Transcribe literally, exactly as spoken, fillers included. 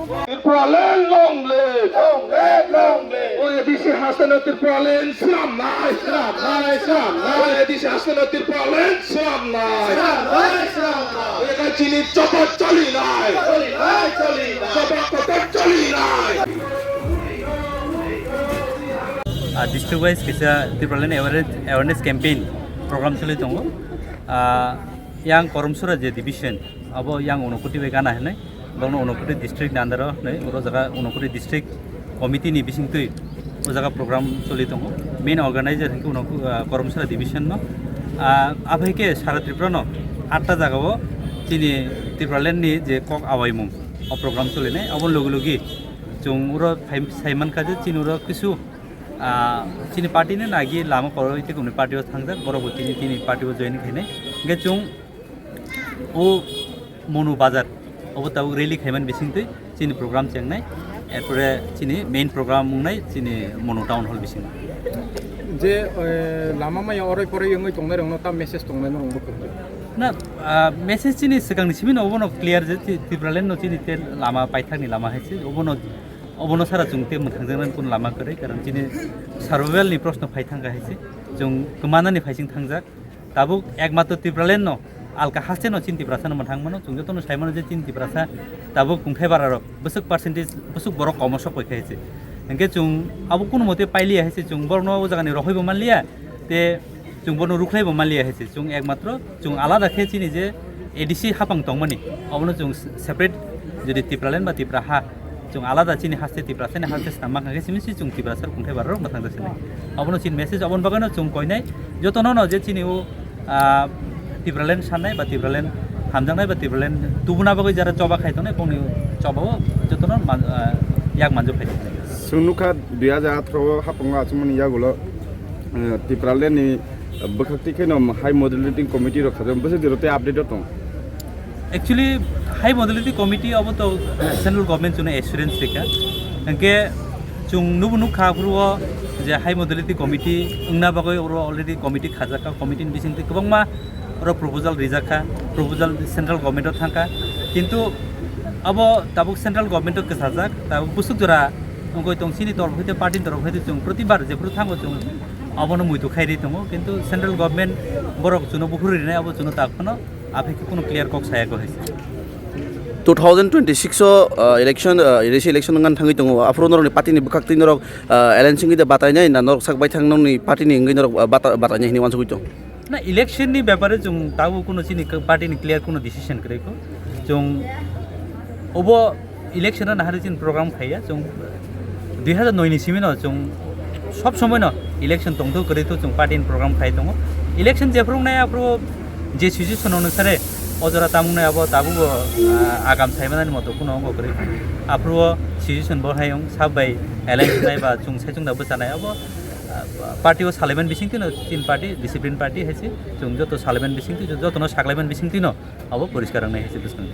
Tipraland long live! Long live, long live! O A D C hasteno Tipraland swnamnai! Swnamnai, swnamnai! O A D C hasteno Tipraland swnamnai! Swnamnai, swnamnai! Eka chini choba cholinai! Cholinai, cholinai! Choba kotor cholinai! Ah, district wise kisa Tipraland awareness, awareness campaign program choli tongo. Ah, yang Koromsura je division, abo yang Unakoti bai gana hinwi, bono Unakoti district ni under o hinwi, oro jaga Unakoti district committee ni bisingtwi o jaga program choli tongo. Main organizer hinkhe Unaku-, ah, Koromsura division no. Ah, aphai khe sara Tripura no atta jaga o chini Tipraland ni je kok awaimung o program cholinai, abo logi logi chwng oro phai-, sai mankha je chini oro kisu Ah, chini party ni nagi lama koroi tei kumni party o thangjak, borok bo chini, chini party o join khainai. Hingke chwng o Monu Bazar obo tabuk rally khaiman bisingtwi chini program chengnai, erpore chini main program wngnai chini Monu Town Hall bisingo. Je, eh, lama maya oroi poroi wngwi tongnai rokno ta message tongnai norok bo kwrwi? Na, ah, message chini swkangni simi no obono clear je Ti-, Tipraland no chini te lama paithakni lama hai se obono Obono sara chwng tei mwthangjaknani kunu lama kwrwi, karon chini survival ni proshno phai thangkha hai se, chwng kwmanani phaising thangjak. Tabuk ekmatro Tipraland no, alka haste no chini Tiprasa no mwthang mano, chwng jotono sai mano je chini Tiprasa tabuk kungthai bara rok bwswk percentage, bwswk borok komo sok pai kha hai se. Hingke chwng abo kunu mote pailiya hai se, chwng borokno o jaga ni rohoi bo manliya, te chwng bono rukhlai bo manliya hai se, chwng ekmatro chwng alada khe chini je A D C hapang tongmani, obono chwng separate, jodi Tipraland ba Tipra ha, chwng alada chini haste Tiprasani haste swnam mankha khe simi se chwng Tiprasa kungthai bara rok mwthang jaksinai. Obono chini message, oboni bagwino chwng koinai jotono no je chini o, ah, Tipraland sannai ba Tipraland hamjaknai ba Tipraland tubuna bagwi jara choba khai tongnai, bongni choba o jotono man-, ah, yak manjak khai tongnai. Chwng nukha dui hajar atharo o hapango achukmani yagulo, eh, Tipraland ni bwkhak twi kheno high moderating committee rok khajak, bwswk jora tei update o tong. Actually, high modality committee obo to central government chwngno assurance rikha. Hingke chwng nubo nukha aphuru o je high modality committee wngna bagwi oro already committee khajak kha, committee ni bisingtwi kwbangma oro proposal rijak kha, proposal central government o thang kha. Kintu abo tabuk central government o kwchajak, tabuk bwswk jora wngwi tong chini torof hwite, party ni torof hwite chwng protibar jephuru thango chwng abono muitu khai ri tongo, kintu central government borok chwngno buphuru rinai abo chwngno tak phano. Aphi khe kunu clear kok saya ko hai se. Two thousand twenty-six o, uh, election, uh, A D C election ngan thangwi tongo. Aphuru norokni party ni bwkhak twi norok, uh, alliance wngwi de batainai na norok sak baithang nokni party ni wngwi norok, uh, bata-, batainai hinwi uansugwi tong? Na, election ni bepare chwng tabuk kunu chini k-, party ni clear kunu decision kwrwi ko. Chwng obo election no nahari chini program khaiya, chwng dui hajar noi ni simi no chwng sob somoi no election tongthu kwrwi thu chwng party ni program khai tongo. Election jephuru wngnai aphuru je situation onusare o jora tamo wngnai abo tabuk bo, ah, agam sai manani moto kuno wngkha kwrwi. Aphuru o situation bo hai wng sab bai alliance nai ba chwng sai chwng da bwchanai abo, ah, party o salaiman bisingtwi no chini party discipline party hai se chwng joto salaiman bisingtwi joto no saklaiman bisingtwi no abo poriskar wngnai hai se bwskango.